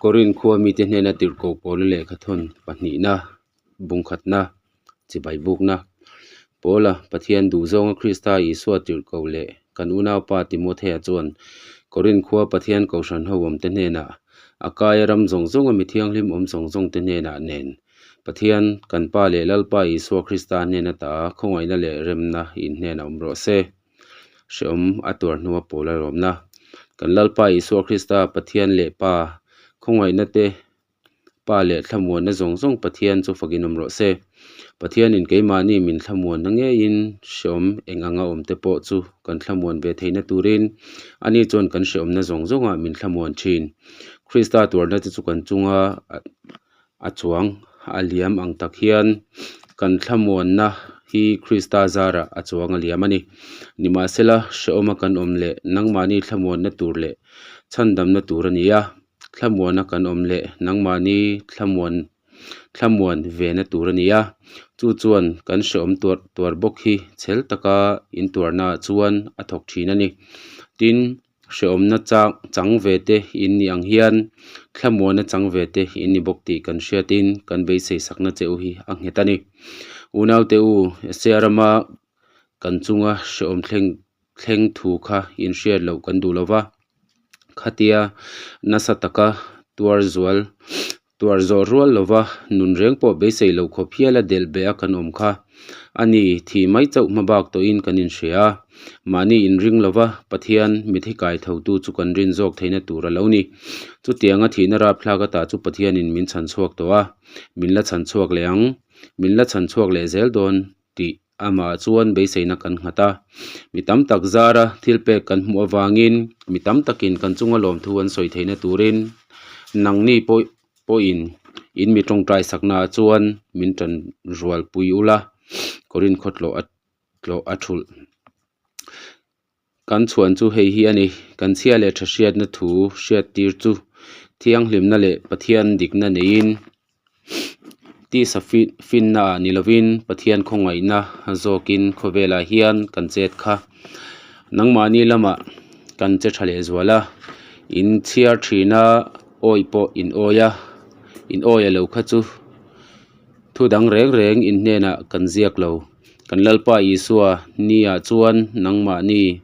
Korin khua mite hnena tirhkoh Paula lehkhathawn pahnihna, bungkhatna, chibai bukna. Paula, Pathian duhzawnga Krista Isua tirhkoh leh kan unaupa Timothea chuan Korin khua Pathian kohhran ho awmte hnenah, Akaia ram zawng zawnga mi thianghlim awm zawng zawngte hnenah nen, Pathian, kan Pa leh Lalpa Isua Krista hnena ta khawngaihna leh remna in hnenah awm rawh se. Hrehawm a tuar hnua pawl a rawmna. Kan Lalpa Isua Krista, Pathian leh Pa, khawngaihna te, Pa leh thlamuanna zawng zawng Pathian chu fakin awm rawh se. Pathianin keimahni min thlamuanna ngeiin hrehawm eng anga awm te pawh chu kan thlamuan ve theihna turin ani chuan kan hrehawmna zawng zawngah min thlamuan thin. Krista tuarna te chu kan chunga a chuang a liam ang tak hian kan thlamuanna hi Krista zarah a chuang a liam a ni. Nimahsela, hrehawma kan awm leh nangmahni thlamuanna tur leh chhandamna tur a ni a, thlamuana kan awm leh nangmahni thlamuan thlamuan vena tur a ni a, chu chuan kan hrehawm tuar tuar bawk hi chhel taka intuarnaah chuan a thawk thin a ni. Tin. Hrehawmna chang chang ve te in ni ang hian thlamuanna chang ve te in ni bawk tih kan hriatin kan beisei sakna che u hi a nghet a ni. Unaute u, Asia rama kan chunga hrehawm thleng thleng thu kha in hriat loh kan duh lo va, khatia nasa taka tuar zual Tuar zawh rual lova nun reng pawh beisei lo khawp hial a delh beh a kan awm kha. A ni, thih mai chauh hma bak tawhin kan inhria a. Mahni inring lova Pathian mithi kai thotu chu kan rin zawk theihna tur a lo ni. Chutianga thihna rapthlak ata chu Pathianin min chhan chhuak tawh a, min la chhan chhuak leh ang, min la chhan chhuak leh zel dawn tih amah chuan beiseina kan nghat a. Mi tam tak zara thil pek kan hmuh avangin mi tam takin kan chunga lawmthu an sawi theihna turin nangni pawh pawhin in mi tawngtai saknaah chuan min tan rualpui ula Korin khawtlawh a tlawh a thulh. Kan chhuan chu hei hi a ni, kan chhia leh tha hriatna thu hriattir chu thianghlimna leh Pathian dikna neiin tisa finna ah ni lovin Pathian khawngaihna zawkin khawvelah hian kan chet kha. Nangmahni lamah kan che tha leh zual a, in chhiar thina awi pawh in awi a, in awi a lo kha chu Thu dang reng reng in hnenah kan ziak lo. Kan Lalpa Isua niah chuan nangmahni,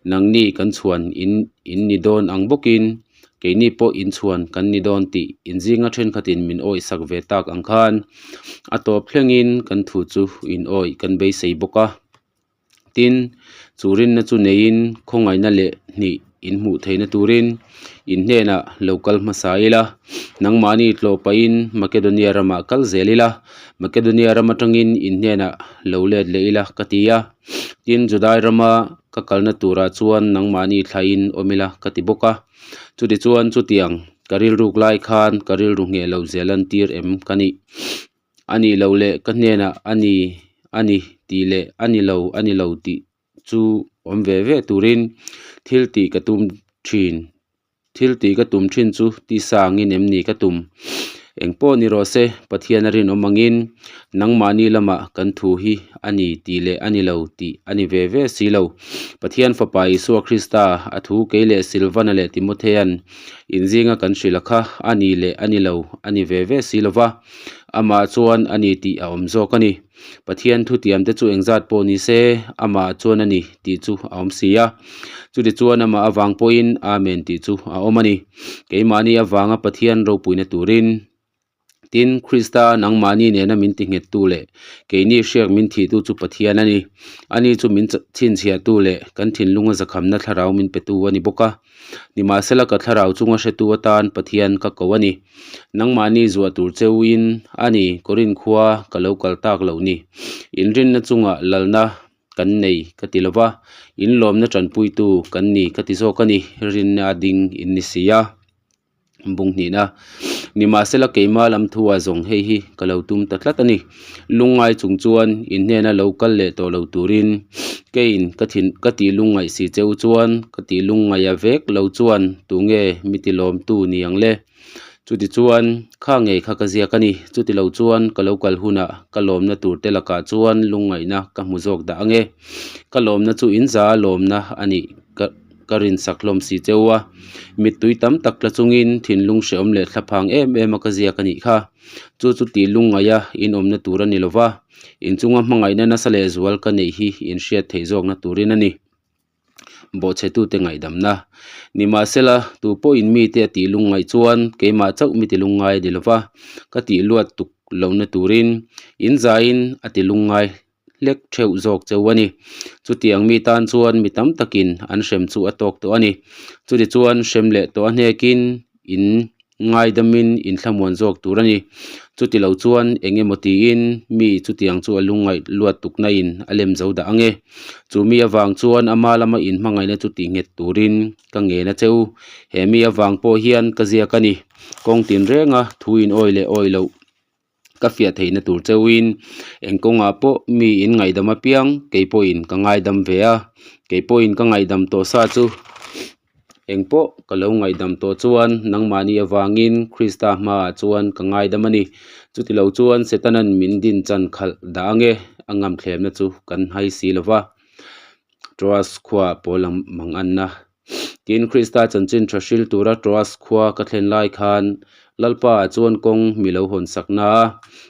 nangni kan chhuan in in ni dawn ang bawkin keini pawh in chhuan kan ni dawn tih in zinga thenkhatin min awihsak ve tak ang khan a tawp thlengin kan thu chu in awih kan beisei bawk a. Tin, chu rinna chu neiin khawngaihna leh hnih in hmuh theihna turin in hnenah lo kal hmasa ila, nangmahni tlawh pahin Makedonia ramah kal zel ila, Makedonia ram atangin in hnenah lo let leh ila ka ti a. Tin, Judai rama ka kalna turah chuan nangmahni thlain awm ila ka ti bawk a. Chutichuan chutiang ka rilruk lai khan ka rilru ngheh loh zel an tir em ka nih? A nih loh leh ka hnenah a ni a ni tih leh a ni lo a ni lo tih chu awm ve ve turin thil tih ka tum thin thil tih ka tum thin chu tisa angin em ni ka tum eng pawh ni rawh se Pathian a rinawm angin nangmahni lamah kan thu hi a ni tih leh a ni lo tih a ni ve ve si lo Pathian fapa Isua Krista a thu kei leh Silvana leh Timothea'n inzinga kan hrilh a kha a ni leh a ni lo a ni ve ve si lo va. Amah chuan a ni tih a awm zawk a ni. Pathian thutiamte chu engzat pawh ni se, amah chuan a ni tih chu a awm si a. Chutichuan amah avang pawhin Amen tih chu a awm a ni. Keimahni avanga Pathian ropuina turin, tin, Krista nangmahni nena min tinghettu leh keini hriak min thihtu chu Pathian a ni. Ani chu min chhinchhiahtu leh kan thinlunga zakhamna thlarau min petu a ni bawk a. Nimahsela ka thlarau chunga hretu atan Pathian ka ko a ni. Nangmahni zuah tur cheuin a ni, Korin khua ka lo kal tak loh ni. Inrinna chungah lalna kan nei ka ti lova, inlawmna tanpuitu kan ni ka ti zawk a ni, rinna a ding in ni si a. Bung hnihna, Nimahsela keima lam thu ah zawng hei hi ka lo tum ta tlat a ni. Lungngai chung chuan in hnena lo kal leh tawh lo turin keiin ka thin ka tih lungngaih si cheu chuan ka tih lungngaih a vek lo chuan tunge mi ti lawmtu ni ang le? Chutichuan kha ngei kha ka ziak a ni. Chuti lo chuan ka lo kal hunah ka lawmna tur te lakah chuan lungngaihna ka hmu zawk dah ange. Ka lawmna chu in za a lawmna a nih ka. ka rinsak hlawm si cheu a. Mittui tam tak tla chungin thinlung hrehawm leh thlaphang em em a ka ziak a nih kha. Chu chu tih lungngaih a inawmna tur a ni lo va, inchunga hmangaihna nasa lehzual ka neih hi inhriat theih zawkna turin a ni. Bawhchhetute ngaihdamna. Nimahsela, tu pawhin mite a tih lungngaih chuan keimah chauh mi ti lungngai a ni lo va, ka tih luat tuk lohna turin inzaiin a ti lungngai hlek theuh zawk cheu a ni. Chutiang mi tan chuan mi tam takin an hrem chu a tawk tawh a ni. Chutichuan hrem leh tawh a hnekin in ngaidamin in thlamuan zawk tur a ni. Chuti lo chuan eng emaw tiin mi chutiang chu a lungngaih luat tukna in a lem zo dah ang e. Chu mi avang chuan ama lama in hmangaihna chu tih nghet turin ka ngen a che u. He mi avang pawh hian ka ziak a ni. Kawng tinrenga thu in awi leh awi loh. Ka fiah theihna tur chauhin eng kawngah pawh mi in ngaihdam apiang kei pawhin ka ngaidam ve a, kei pawhin ka ngaihdam tawh sa chu eng pawh ka lo ngaihdam tawh chuan nangmahni avangin Krista hmaah chuan ka ngaidam a ni. Chutilo chuan Setana'n min din chan khalh dah ange a ngamthlemna chu kan hai si lo va. Troas khuaah pawl ang mang anna. Tin, Krista chanchin tha hril tura Troas khua ka thlen lai khan Lalpa ah chuan kawng mi lo hawn sakna a,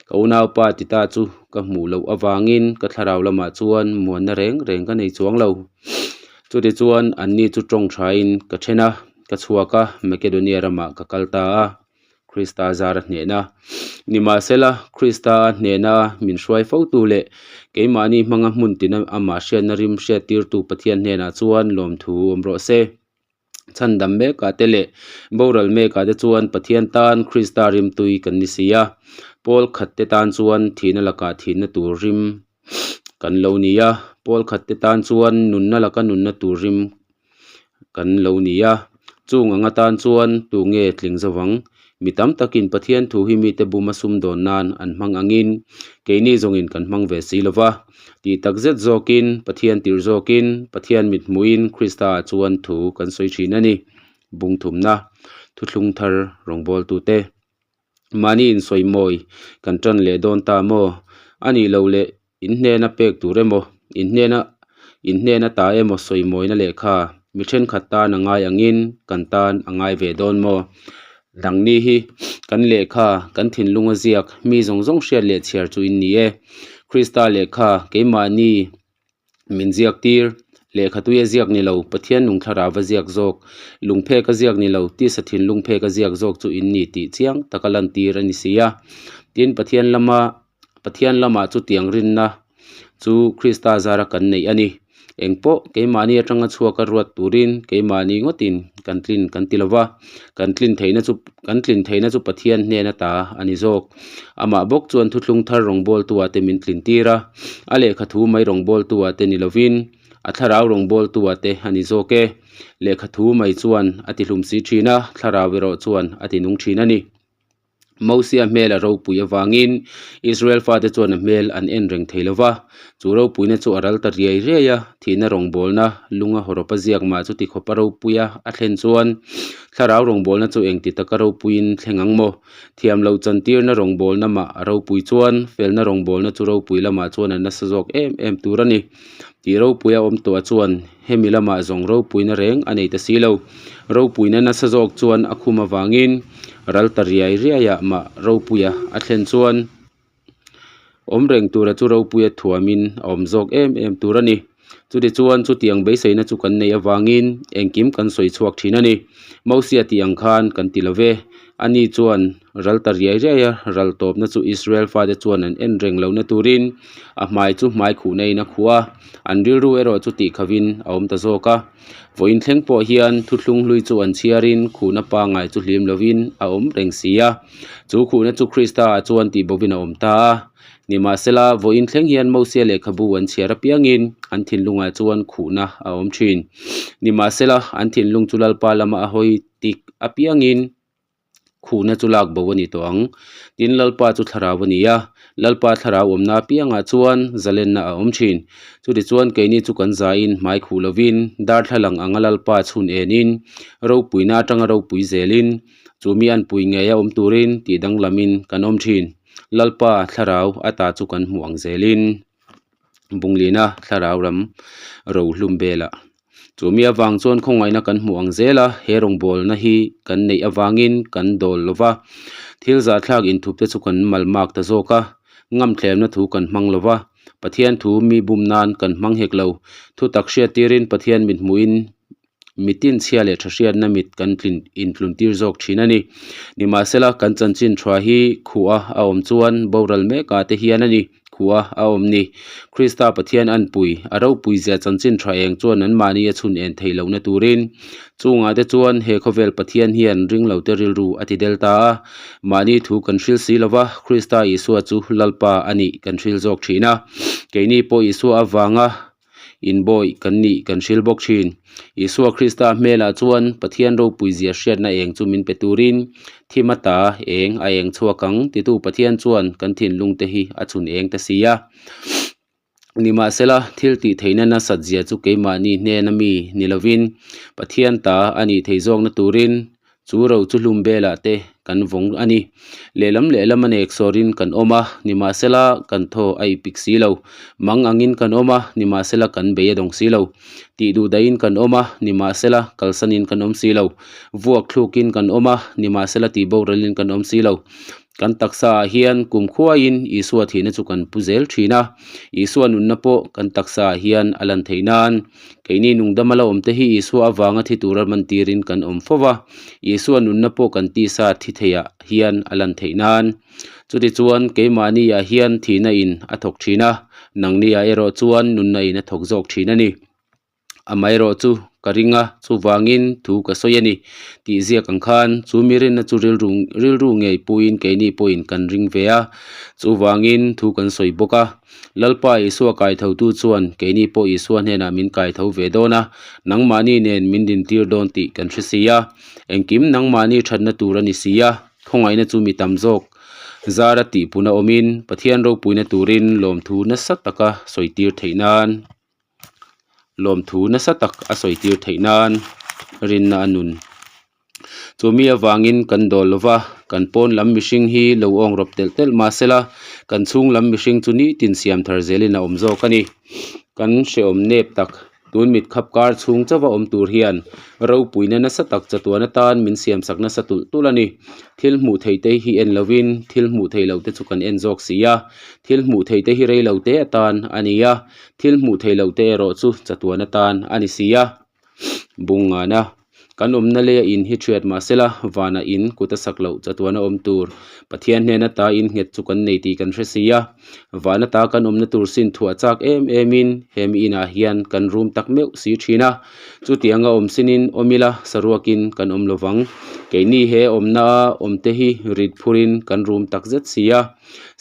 ka unaupa Tita chu ka hmuh loh avangin ka thlarau lamah chuan muanna reng reng ka nei chuang lo. Chutichuan anni chu tawng thain ka then a, ka chhuak a, Makedonia ramah ka kal ta a. Krista zar a hnehna. Nimahsela, Krista a hnehna min hruai fotu leh keimahni hmanga hmun tina amah hriatna rim hriattirtu Pathian hnenah chuan lawmthu awm rawh se. Chhandam mekah te leh boral mekah te chuan Pathian tan Krista rimtui kan ni si a. Pawl khat te tan chuan thihna lakah thihna tur rim kan lo ni a, pawl khat te tan chuan nunna laka nunna tur rim kan lo ni a, chung ang atan chuan tu nge tling zo vang? Mi tam takin Pathian thu hi mite buma sumdawn nan an hmang angin keini zawngin kan hmang ve si lo va. Tih tak zet zawkin, Pathian tirh zawkin, Pathian mithmuhin Krista-ah chuan thu kan sawi thin a ni. Bungthumna, Thuthlung thar rawngbawltute. Mahni insawimawi kan tan leh dawn ta maw? A nih loh leh in hnena pek tur emaw, in hnena in hnena ta emaw sawimawina lehkha mi thenkhat tan a ngai angin kan tan a ngai ve dawn maw? Dangni hi kan lehkha, kan thinlunga ziak mi zawng zawng hriat leh chhiar chu in ni e. Krista lehkha keimahni Min ziak tir, lehkha tui a ziak ni lo, Pathian nung thlarau a ziak zawk, lungphek a ziak ni lo, tisa thinlung phek a ziak zawk chu in ni tih chiang taka lantir a ni si a. Tin, Pathian lama Pathian lamah chutiang rinna chu Krista zara kan neih a ni. Engpawh keimahni atanga chhuaka ruat turin keimahni ngawtin kan tlin kan ti lo va, kan tlin theihna chu kan tlin theihna chu Pathian hnen ata a ni zawk. Amah bawk chuan thuthlung thar rawngbawltuah te min tlin tir a, a lehkha thu mai rawngbawltuah te ni lovin a thlarau rawngbawltuah te a ni zawk e. Lehkha thu mai chuan a ti hlum si thin a, thlarau erawh chuan a ti nung thin a ni. Mosia hmel a ropui avangin Israel fate chuan a hmel an en reng thei lo va, chu ropuina chu a ral ta riai riai a, thihna rawngbawlna lunga hawrawpa ziak mah chu tikhawpa ropuia a thlen chuan thlarau rawngbawlna chu engti taka ropuiin thleng ang maw? Thiam loh chantirna rawngbawlna mah a ropui chuan felna rawngbawlna chu ropui lamah chuan a nasa zawk em em tur a ni. Tih ropuia awm tawh chuan hemi lamah zawng ropuina reng a nei ta si lo. Ropuina nasa zawk chuan a khum avangin ral ta riai riaiah mah ropuia a thlen chuan awm reng tura chu ropuia thuamin a awm zawk em em tur a ni. Chutichuan chutiang beiseina chu kan neih avangin engkim kan sawi chhuak thin a ni. Mosia tih ang khan kan ti lo ve. Ani chuan ral ta riai riai a, ral tawpna chu Israel fate chuan an en reng lohna turin a hmai chu hmai khuhna in a khuh a, an rilru erawh chu tih khavin a awm ta zawk a. Vawiin thleng pawh hian thuthlung hlui chu an chhiarin khuhna pangngai chu hlim lovin a awm reng si a. Chu khuhna chu Krista ah chuan tih bovin a awm ta a. Nimahsela, vawiin thleng hian Mosia lehkhabu an chhiar apiangin an thinlungah chuan khuhna a awm thin. Nimahsela, an thinlung chu Lalpa lama a hawi tik apiangin khuhna chu lak bo a ni tawh ang. Tin, Lalpa chu thlarau a ni a, Lalpa thlarau awmna apiangah chuan zalenna a awm thin. Chutichuan keini chu kan zaiin hmai khuh lovin, darthlalang anga Lalpa chhun enin, ropuina atanga ropui zelin, chu mi anpui ngeia awm turin tih danglamin kan awm thin. Lalpa thlarau ata chu kan hmuh ang zelin Bunglina thlarau ram rohlum belah. Chu mi avang chuan khawngaihna kan hmuh ang zel a, he rawngbawlna hi kan neih avangin kan dawl lo va, thil zahthlak inthup te chu kan malmak ta zawk a, ngamthlemna thu kan hmang lo va, Pathian thu mi bum nan kan hmang hek lo. Thutak hriattirin Pathian mit hmuhin mitin chhia leh tha hriatna mit kan tlin intluntir zawk thin a ni. Nimahsela, kan chanchin tha hi khuh a a awm chuan boral mekah te hian a ni. Khuh a a awm ni. Krista Pathian anpui, a ropui zia chanchin tha eng chuan anmahni a chhun en theih lohna turin chungah te chuan he khawvel Pathian hian ringlote rilru a ti del ta a. Mahni thu kan hril si lova, Krista Isua chu Lalpa a nih kan hril zawk thin a. Keini pawh Isua avanga inbawi kan nih kan hril bawk thin. Isua Krista hmelah chuan Pathian ropui zia hriatna eng chu min pe turin thim ata eng a eng chhuak ang titu Pathian chuan kan thinlung te hi a chhun eng ta si a. Nimahsela, thil tih theihna nasat zia chu keimahni hnena mi ni lovin Pathian ta a nih thei zawkna turin Chu ro chu hlum belah te kan vawng a ni. Lehlam lehlam a nek sawrin kan awm a, nimahsela kan thaw a ipik si lo. Mang angin kan awm a, nimahsela kan bei a dawng si lo. Tih duh dahin kan awm a, nimahsela kalsanin kan awm si lo. Vuak thlukin kan awm a, nimahsela tih boralin kan awm si lo. Kan taksaah hian kum khuaiin Isua thihna chu kan pu zel thin a, Isua nunna pawh kan taksaah hian a lan theih nan. Keini nungdama la awmte hi Isua avanga thi tura mantirin kan awm fo va, Isua nunna pawh kan tisa thi theiah hian a lan theih nan. Chutichuan, keimahniah hian thihna in a thawk thin a, nangniah erawh chuan nunna in a thawk zawk thin a ni. Amaherawh chu ka ring a, chuvangin thu ka sawi a ni tih ziak ang khan chu mi rinna chu rilru rilru ngei puiin keini pawhin kan ring ve a, chuvangin thu kan sawi bawk a. Lalpa Isua kaithotu chuan keini pawh Isua hnenah min kaitho ve dawn a, nangmahni nen min dintir dawn tih kan hre si a. Engkim nangmahni thatna tur a ni si a, khawngaihna chu mi tam zawk zara tihpuna awmin Pathian ropuina turin lawmthu nasa taka sawitir theih nan. Lawmthu nasa tak a sawi tir theih nan rinna a nun. Chu mi avangin kan dawl lo va, kan pawn lam mihring hi lo awng rawp telh telh mah sela, kan chhung lam mihring chu nitin siam thar zelin a awm zawk a ni. Kan hrehawm nep tak, tun mit khap kar chhung chauha awm tur hian ropuina nasa tak chatuan atan min siam sak nasa tulh tulh a ni. Thil hmuh theih te hi en lovin thil hmuh theih loh te chu kan en zawk si a, thil hmuh theih te hi rei lo te atan a ni a. Thil hmuh theih loh te erawh chu chatuan atan a ni si a. Bungngana, Kan awmna leia in hi thiat mah sela, vanah in kut a sak loh chatuan a awm tur. Pathian hnena ta in nghet chu kan nei tih kan hre si a. Vana ta kan awmna tur sin thuah chak em emin he mi inah hian kan rum tak meuh si thin a. Chutianga awm sinin awm ila saruakin kan awm lovang. Keini he awmna a awmte hi rit phurin kan rum tak zet si a.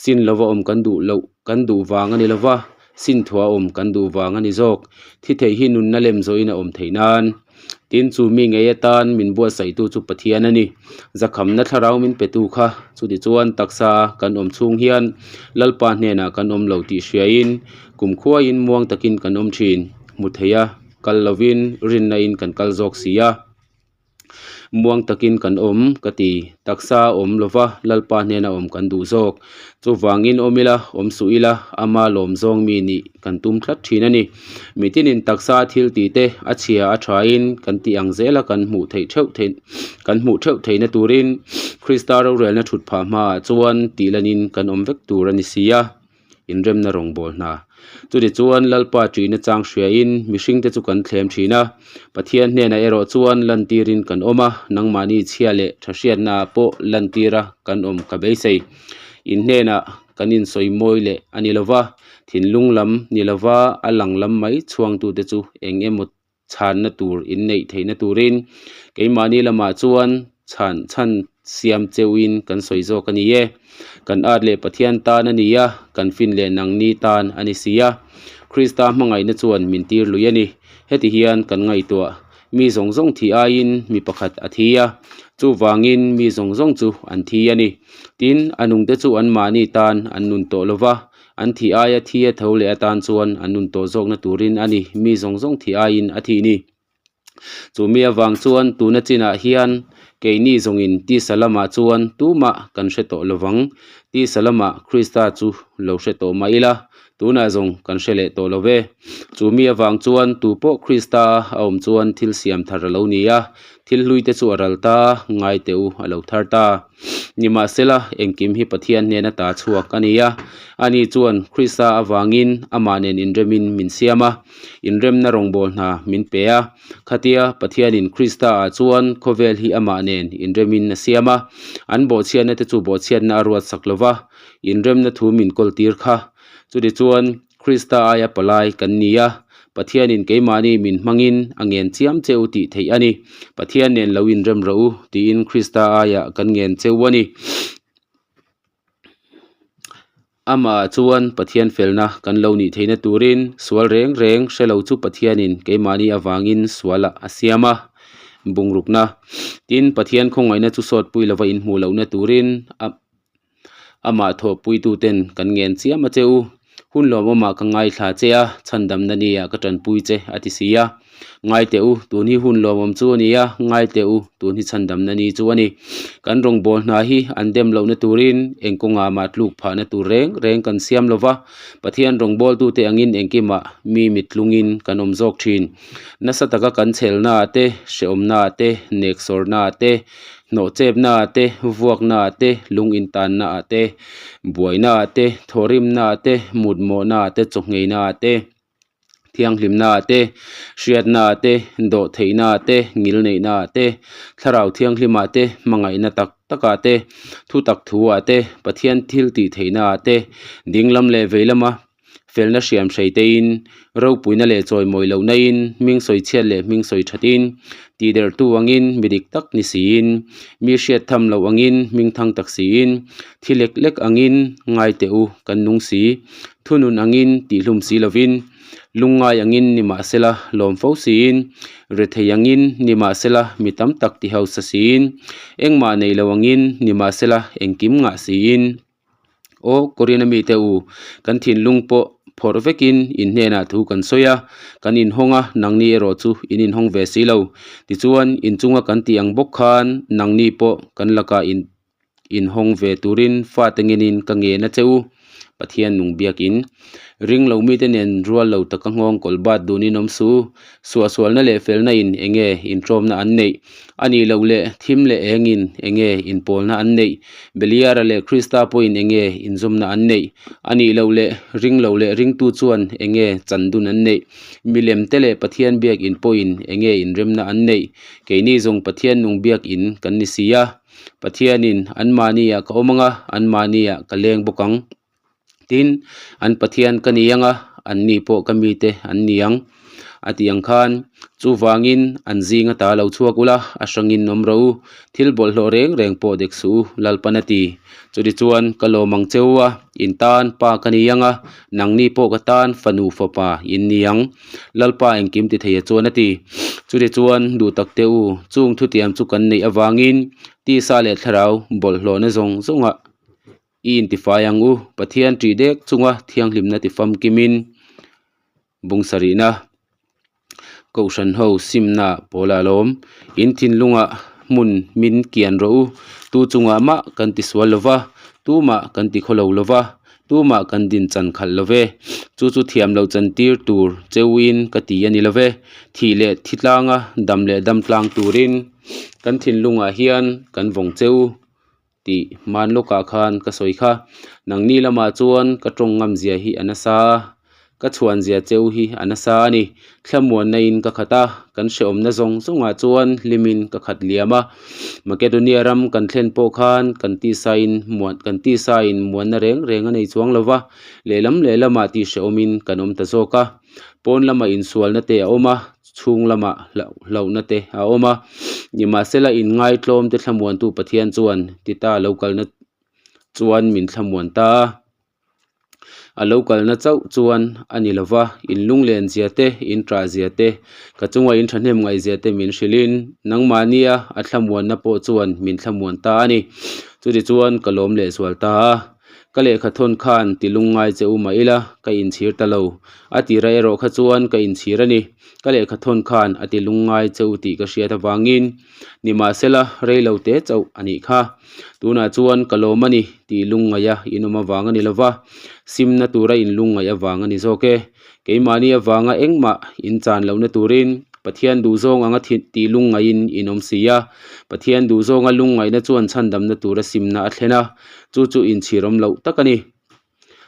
Sin lova awm kan duh loh kan duh vang a ni lova. Sin thua awm kan duh vang a ni zawk. Thi theih hi nunna lem zawhin a awm theih nan. Tin, chu mi ngei atan min buatsaihtu chu Pathian a ni. Zakhamna thlarau min petu kha chutichuan taksa kan awm chhung hian Lalpa hnenah kan awm lo tih hriain kumkhuaiin muang takin kan awm thin. Hmu theia kal lovin rinna in kan kal zawk si a. Muang takin kan awm ka ti. Taksa a awm lova, Lalpa hnena awm kan duh zawk. Chuvangin awm ila, awm suh ila, ama lawm zawng mi nih kan tum tlat thin a ni. Mitinin taksa thil tih te a chhia a thain kan tih ang zela kan hmuh theih theuh theih kan hmuh theuh theihna turin Krista rorelna thut phah hmaah chuan tih lanin kan awm vek tur a ni si a. inremna rawngbâwl hna. Chutichuan, Lalpa ṭihna chang hriain mihringte chu kan thlêm ṭhîn a, Pathian hnênah erawh chuan lantîrin kan awm a, nangmahni chhia leh ṭha hriatnaah pawh lantîra kan awm ka beisei. In hnênah kan insawi mawi leh a ni lo va, thinlung lam ni lova a lang lam mai chhuangtute chu eng emaw chhanna tur in neih theihna turin keimahni lamah chuan chhan chhan siam cheuhin kan sawi zawk a ni e. Kan at leh Pathian tan a ni a, kan fin leh nangni tan a ni si a. Krista hmangaihna chuan min tir lui a ni. Heti hian kan ngaihtuah, mi zawng zawng thih aiin mi pakhat a thi a, chuvangin mi zawng zawng chu an thi a ni. Tin, a nungte chu anmahni tan an nun tawh lo va, An thih aia thi a tho leh atan chuan an nun tawh zawkna turin a ni, mi zawng zawng thih aiin a thih ni. Chu mi avang chuan tuna chinah hian Keini zawngin tisa lamah chuan tumah kan hre tawh lovang. Tisa lamah Krista chu lo hre tawh mah ila, tunah zawng kan hre leh tawh lo ve. Chu mi avang chuan tu pawh Krista a awm chuan thil siam thar a lo ni a, thil hlui te chu a ral ta, ngai teh u a lo thar ta. Nimahsela, engkim hi Pathian hnena ta chhuak a ni a, ani chuan Krista avangin amah nen inremin min siam a, inremna rawngbâwl hna min pe a. Khatia Pathianin Krista-ah chuan khawvel hi amah nen inremin a siam a, an bawhchhiatna te chu bawhchhiatna a ruat sak lo va, inremna thu min kawltir kha. Chutichuan, Krista aia palai kan ni a, Pathianin keimahni min hmangin a ngen chiam che u tih theih a ni. Pathian nen lo inrem rawh u, tiin Krista aiah kan ngen che u a ni. Amah chuan Pathian felna kan lo nih theihna turin sual reng reng hre lo chu Pathianin keimahni avangin sualah a siam a, bungrukna. Tin, Pathian khawngaihna chu sawtpui lova inhmuh lohna turin a amah thawhpuituten kan ngen chiam a che u. Hun lawmawmah ka ngaithla che a, chhandamna nia ka tanpui che a ti si a. Ngai teh u, tun hi hun lawmawm chu a ni a, ngai teh u, tun hi chhandamna ni chu a ni. Kan rawngbâwl hna hi an dem lohna turin eng kawngah mah tluk phahna tur reng reng kan siam lo va, Pathian rawngbâwltute angin engkimah mi mittlungin kan awm zawk thin. Nasa taka kan chhelnaah te, hrehawmnaah te, neksawrnaah te, hnawhchepnaah te, vuaknaah te, lung intannaah te, buainaah te, thawhrimnaah te, mutmawhnaah te, chawhngheinaah te, thianghlimnaah te, hriatnaah te, dawhtheihnaah te, ngilneihnaah te, thlarau thianghlimah te, hmangaihna tak takah te, thutak thuah te, Pathian thil tih theihnaah te, dinglam leh veilama felna hriam hrei tein, ropuina leh chawimawi lohnain, hming sawi chhiat leh hming sawi thatin, tihderhtu angin mi dik tak ni siin, mi hriat tham loh angin hming thang tak siin, thi lek lek angin ngai teh u kan nung si. Thunun angin tihhlum si lovin, lungngai angin ni mahsela lawm fo siin, rethei angin ni mahsela mi tam tak ti hausa siin, engmah nei lo angin ni mahsela engkim ngah siin. Aw Korean mite u, kan thinlung pawh phawrh vekin in hnenah thu kan sawi a, kan inhawng a, nangni erawh chu in inhawng ve si lo. Tichuan, inchunga kan tih ang bawk khan nangni pawh kan lakah in. inhawng ve turin fate ngenin ka ngen a che u, Pathian nung biakin. Ring lo mite nen rual lo taka nghawng kawl bat dunin awm suh u, suahsualna leh felna in enge intawmna an neih? A nih loh leh thim leh engin enge inpawlna an neih? Beliara leh Krista pawhin enge inzawmna an neih? A nih loh leh ring lo leh ringtu chuan enge chandun an neih? Milem te leh Pathian biakin pawhin enge inremna an neih? Keini zawng Pathian nung biakin kan ni si a. Pathianin anmahniah ka awm ang a, anmahniah ka leng bawk ang. Tin, an Pathian ka ni ang a, anni pawh ka mite an ni ang. A tih ang khan, chuvangin an zinga ta lo chhuak ula, a hrangin awm rawh u, thil bawlhhlawh reng reng pawh dek suh u, Lalpan a ti. Chutichuan, ka lawm ang che u a, in tan pa ka ni ang a, nangni pawh ka tan fanu fapa in ni ang. Lalpa engkim ti thei a chuan a ti. Chutichuan, duh tak teh u, chung thutiam chu kan neih avangin tisa leh thlarau bawlhhlawhna zawng zawngah i intifai ang u. Pathian ṭih dek chunga thianghlimna ti famkimin bung sarihna Kohhran ho simna pawl ah lawm. In thinlungah hmun min kian rawh u. Tu chungah mah kan ti sual lo va, tumah kan ti khaw lo lo va. Tumah kan din chan khalh lo ve. Chu chu thiam loh chan tir tur cheuin ka ti a ni lo ve. Thih leh thi tlanga dam leh dam tlang turin kan thinlungah hian kan vawng cheu tih hman lawkah khan ka sawi kha. Nangni lamah chuan ka tawng ngam zia hi a nasa a, ka chhuan zia cheu hi a nasa a ni. Thlamuanna in ka khat a, kan hrehawmna zawng zawngah chuan hlimin ka khat liam a. Makedonia ram kan thlen pawh khan kan tisa in muan kan tisa in muanna reng reng a nei chuang lo va, lehlam lehlamah tih hrehawmin kan awm ta zawk a. Pawn lamah insualna te a awm a, chhung lamah hlauh hlauhna te a awm a. Nimahsela inngaitlawm te thlamuantu Pathian chuan Tita lo kalna chuan min thlamuan ta a. A lo kalna chauh chuan a ni lo va, in lunglen zia te, in ṭah zia te, ka chunga in ṭhahnem ngaih zia te min hrilhin nangmahnia a thlamuanna pawh chuan min thlamuan ta a ni. Chutichuan ka lawm lehzual ta a. Ka lehkha thawn khan ti lungngai che u mah ila, ka inchhir ta lo. A tira erawh kha chuan ka inchhir a ni. Ka lehkha thawn khan a ti lungngai che u tih ka hriat avangin nimahsela rei lo te chauh a nih kha. Tunah chuan ka lawm a ni tih lungngaih a inawm avang a ni lova, simna tura inlungngaih avang a ni zawk e. Keimahni avanga engmah inchan lohna turin Pathian duhzawng anga tih lungngaihin in awm si a. Pathian duhzawnga lungngaihna chuan chhandamna tura simna a thlen a, chu chu inchhirawm loh tak a ni.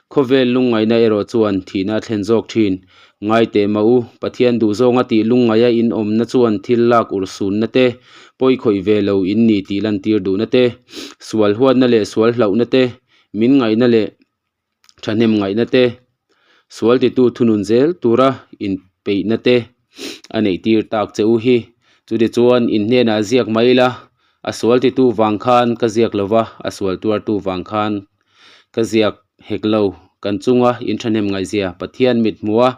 Khawvel lungngaihna erawh chuan thihna a thlen zawk thin. Ngai teh mah u, Pathian duhzawnga tih lungngaia in awmna chuan thil lak urhsunna te, pawi khawih ve lo in ni tih lantir duhna te, sual huatna leh sual hlauhna te, min ngaihna leh thahnem ngaihna te, sual titu thunun zel tura inpeihna te a neih tir tak che u hi. Chutichuan in hnenah ziak mai ila, a sual titu vang khan ka ziak lo va, a sual tuartu vang khan ka ziak hek lo. Kan chunga in thahnem ngaihzia Pathian mit hmuha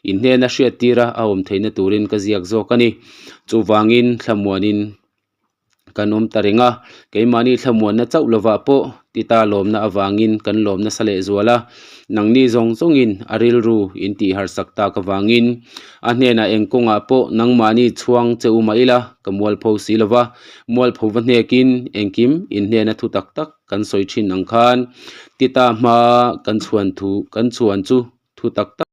in hnena hriat tira a awm theihna turin ka ziak zawk a ni. Chuvangin thlamuanin kan awm ta reng a, keimahni thlamuanna chauh lovah pawh tita lawmna avangin kan lawm nasa leh zual a, nangni zawng zawngin a rilru in tih harsak tak avangin a hnenah eng kawngah pawh nangmahni chhuang che u mah ila ka mualpho si lova, mualpho va hnekin engkim in hnena thu tak tak kan sawi thin ang khan tita hma kan chhuan thu kan chhuan chu thu tak tak.